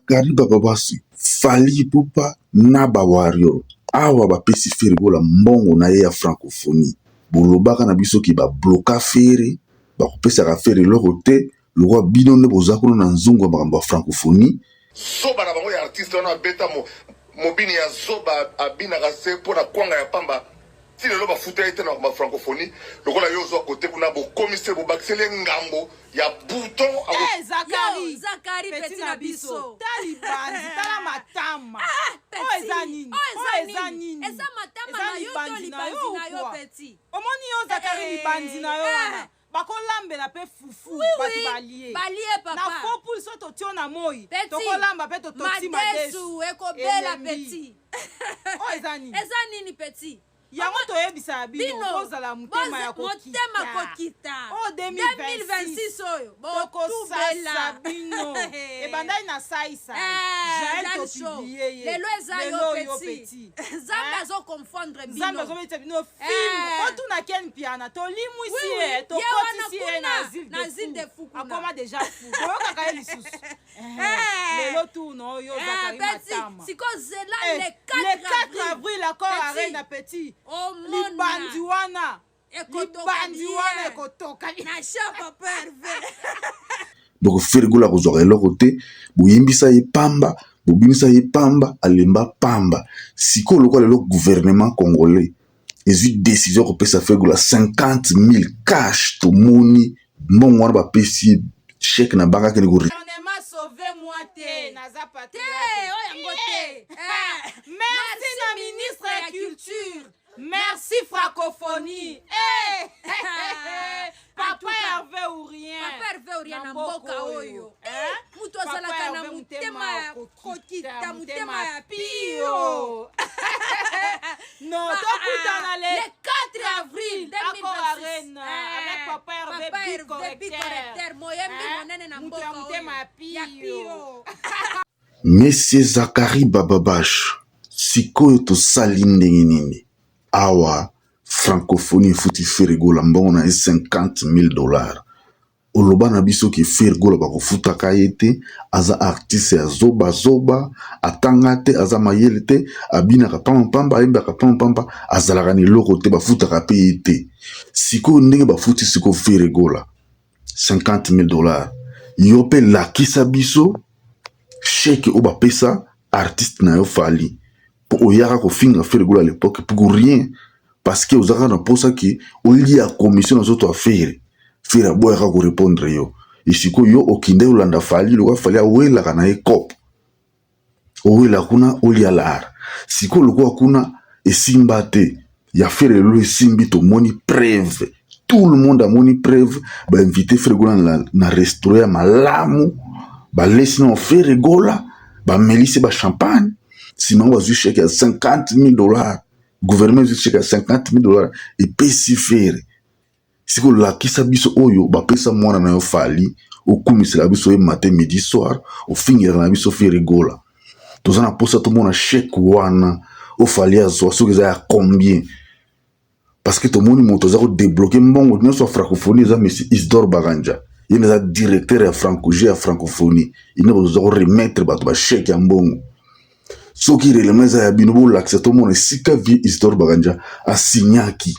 Zacharie Bababaswe, Fally Ipupa na ba Warrior awa bapesi Ferre Gola mbongo na ye ya francophonie. Bolobaka na biso ke ba bloka Ferre, bakopesaka Ferre eloko te, lokola bino nde boza kuna na nzungu ya makambo ya francophonie. Zoba na bango ya artiste wana abeta mobini ya zoba abinaka se mpo na kwanga ya pamba ti lelo bafuta ye te na makambo ya francophonie lokola yo ozwa kote kuna bokomisi ye bobakiseli ye ngambo ya bouton Eh, Zakari. Yo, Zakari, Petit petit na biso. Tala libandi, tala matama. Ah, Oyo petit. eza nini? Oyo Oyo eza eza nini? nini? Eza matama Eza na yo to libandi na libanzi yo na yo ou quoi? petit? Omoni yo Zakari Eh, libandi na yo eh. wana. Bakolambela pe fufu Oui, bato oui. balie. Balie, papa. Na faux poule so totio na moi. Petit. Tokolamba pe tototi Madesu madesu. ekobela Elembi. petit. Oyo eza nini? Eza nini petit? Yango toyebisaka bino Bino bozala motema ya kokita. motema kokita. Oyo 2026 oyo tokosasa botubela. bino ebandaki na saisai Eh, jael Jael Show. topublie ye Lelo eza lelo yo yo petit. petit Nzambe Hein? azoconfondre bino. Nzambe azobetisa bino Eh. fimbu otuna ken piana tolimwisi Oui, oui. ye Ye tokotisi wana ye na kuna, asile na asile de fou kuna. akoma deja fou boyokaka ye lisusu Eh, Eh. lelo tourne oyo Eh, Zakari petit, matama sikoyo zela Eh, le 4 le 4 avril accord Petit. arena petit Omona. libandi wana Ekotoka libandi bien. wana ekotoka na cher papa Hervé. Donc Ferre Gola akozwaka eloko te, boyimbisa ye pamba, bobimisa ye pamba, alemba pamba. Sikoyo lokola lelo gouvernement congolais ezwi décision ya kopesa Ferre Gola 50 000 cash, tomoni mbongo wana bapesi ye chèque na banque akende ko Gouvernement sauve-moi te naza Te, patriote oyo yango te. Eh. Merci na ministre ya culture. Merci francophonie. Eh! En Papa tout cas, Hervé ou rien. Papa Hervé ou rien na mboka oyo. Hein? Mutu Papa azalaka na Hervé motema ya kokita, motema ya pio. Non, tokutana le le 4 avril Accor 2026. Arena avec Papa Hervé Papa Big Hervé Big Correcteur. Correcteur, moyembi Hein? monene na Mutu ya mboka motema oyo. ya pio. Monsieur Zacharie Bababash, sikoyo tosali ndenge nini? Awa francophonie efuti Ferre Gola mbongo na ye 50 000 dollars. Oloba na biso ke Ferre Gola bakofutaka ye te, aza artiste ya zoba zoba, atanga te, aza mayele te, abinaka pamba pamba, ayembaka pamba pamba, azalaka na eloko te, bafutaka pe ye te. Sikoyo ndenge bafuti sikoyo Ferre Gola 50 000 dollars, yo pe lakisa biso chèque oyo bapesa artiste na yo Fally, po oyaka kofinga Ferre Gola à l'époque pour rien, parce que ozalaka na posa ke olia commission na nzoto ya Ferre. Ferre aboyaka korépondre yo. Esikoyo yo okinde olanda Fally, lokola Fally awelaka na ye cop, owela kuna olia lar. Sikoyo lokola kuna esimba te ya Ferre, lelo esimbi, tomoni preuve, tout le monde amoni preuve. Bainvite Ferre Gola na restaurant ya malamu, balesi na Ferre Gola, bamelisi ba champagne, nsima yango bazwi chèque ya 50 000 dollars. Gouvernement ezwi chèque ya 50 000 dollars epesi Ferre. Sikoyo lakisa biso oyo bapesa mwana na yo Fally, okumisela biso ye matin midi soir, ofingelaka na biso Ferre Gola. Toza na posa tomona chèque wana o Fally azwa, soki eza ya combien, parce que tomoni moto aza kodébloquer mbongo nyonso ya francophonie eza monsieur Isidore Bakanja. Ye nde aza directeur ya franco ya francophonie, ye nde boza koremettre bato bachèque ya mbongo. Soki réellement eza ya bino, bolakisa tomona esika vieux Isidore Bakanja asignaki,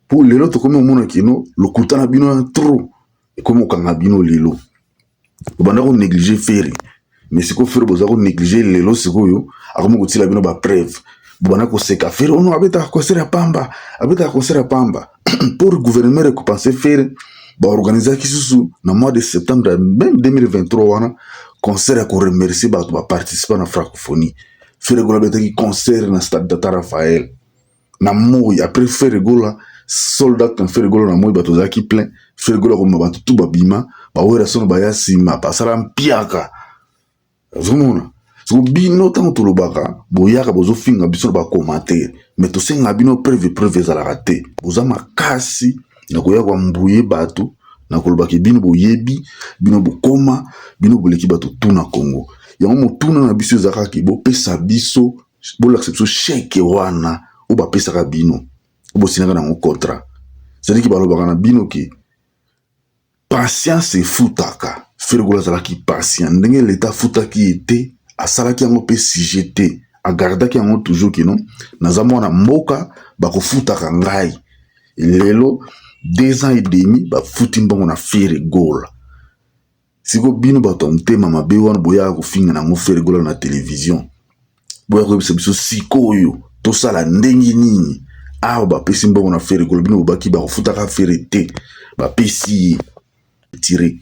po lelo tokomi omona kino lokuta na bino ya trop ekomi kokanga bino. Lelo bobanda konégliger Ferre, mais sikoyo Ferre boza konégliger lelo, sikoyo akomi kotiela bino bapreuve. Bobanda koseka Ferre ono abetaka concert ya pamba, abetaka concert ya pamba. Pour gouvernement récompenser Ferre, baorganizaki susu na mois de septembre même 2023 wana concert ya koremercier bato baparticipa na francophonie. Ferre Gola abetaki concert na stade Tata Raphaël na moi. Après Ferre Gola sold out na Ferre Gola na moi, bato ozalaki plein. Ferre Gola komema bato tu babima, bawera sono baya nsima, basala mpiaka. Ozomona soko bino ntango tolobaka, boyaka bozofinga biso na bacommentaire, mais tosengaka bino preuve, preuve ezalaka te. Boza makasi na koya koambuye bato na kolobaka bino boyebi, bino bokoma, bino boleki bato tu na Congo. Yango motuna na biso eza kaka bopesa biso, bolakisa biso chèque wana oyo bapesaka bino, oyo bosinaka nango contrat. C'est-à-dire balobaka na bino ke patience efutaka. Ferre Gola azalaki patient ndenge leta afutaki ye te, asalaki yango mpe sujet te, agardaki yango toujours kino naza mwana mboka, bakofutaka ngai. Lelo 2 ans et demi bafuti mbongo na Ferre Gola. Sikoyo bino bato ya motema mabe wana boyaka kofinga nango Ferre Gola na télévision, boya koyebisa biso sikoyo tosala ndenge nini? Awa bapesi mbongo na Ferre Gola, bino bobaki bakofutaka Ferre te, bapesi ye tire.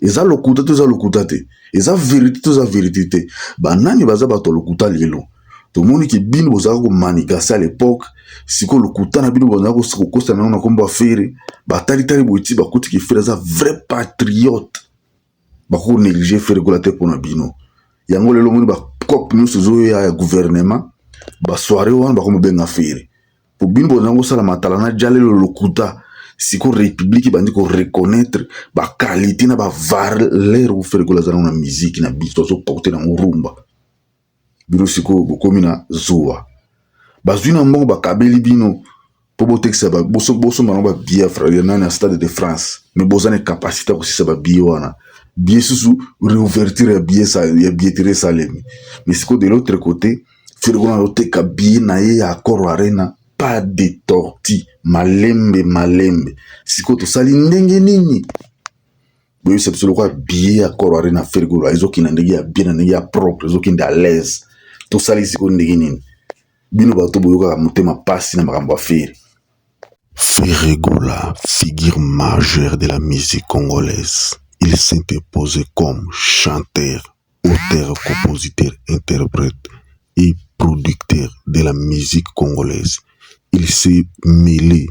Eza lokuta to eza lokuta te? Eza vérité to eza vérité te? Banani baza bato ya lokuta? Lelo tomoni ke bino bozalaka komanigancer à l'époque. Sikoyo lokuta na bino bozalaka kokosa nango na nkombo ya Ferre, batalitali boye ti bakuti ke Ferre aza vrai patriote, bakonégliger Ferre Gola te mpona bino. Yango lelo omoni bacope nyonso ezoya ya gouvernement, basoirée wana bakomobenga Ferre, po bino bozalaka kosala matala na jalelo lokuta. Sikoyo république ebandi koreconnaître baqualité na bavaleur oyo Ferre Gola aza nango na musique na biso, azoporter nango rumba. Bino sikoyo bokomi na zuwa, bazwi na mbongo bakabeli bino mpo botekisa, bosomba nango babillet ya nani, ya Stade de France, mais boza na capacité ya kosisa babillet wana. Billet susu, réouverture ya billet ya billetterie esalemi, mais sikoyo de l'autre côté Ferre Gola azoteka billet na ye ya Accor Arena, pas de tortue, malembe malembe. Sikoyo tosali ndenge nini? Boyebisa biso. Lokola billet ya Accor Arena, Ferre Gola ezokende ndenge ya bien, na ndenge ya propre, ezokende à l'aise, tosali sikoyo ndenge nini? Bino bato boyokaka motema pasi na makambo ya Ferre. Ferre Gola, figure majeure de la musique congolaise. Il s'est imposé comme chanteur, auteur, compositeur, interprète et producteur de la musique congolaise. Il s'est mêlé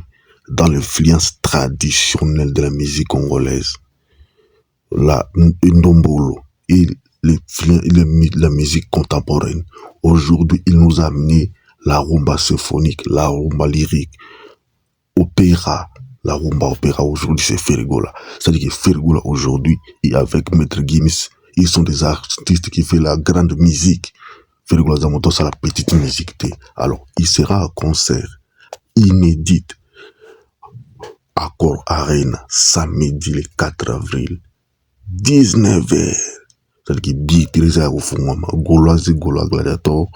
dans l'influence traditionnelle de la musique congolaise, la ndombolo et la musique contemporaine. Aujourd'hui, il nous a amené la rumba symphonique, la rumba lyrique, opéra, la rumba opéra. Aujourd'hui, c'est Ferre Gola. C'est-à-dire que Ferre Gola aujourd'hui, et avec Maître Gims, ils sont des artistes qui font la grande musique. Ferre Gola aza c'est la petite musique. Alors, il sera à concert inédit Accor Arena samedi le 4 avril 19h. C'est-à-dire que billetterie eza ya kofungwama. Gauloise, Gaulois, gladiator,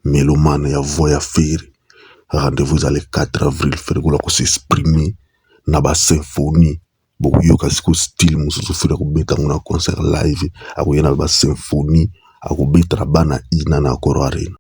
mélomane ya voix ya Ferre, rendez-vous eza le 4 avril. Ferre Gola kos'exprimer na basymphonie, bokoyoka sikoyo style mosusu Ferre akobeta yango na concert live. Akoya na basymphonie, akobeta na bana ina na Accor Arena.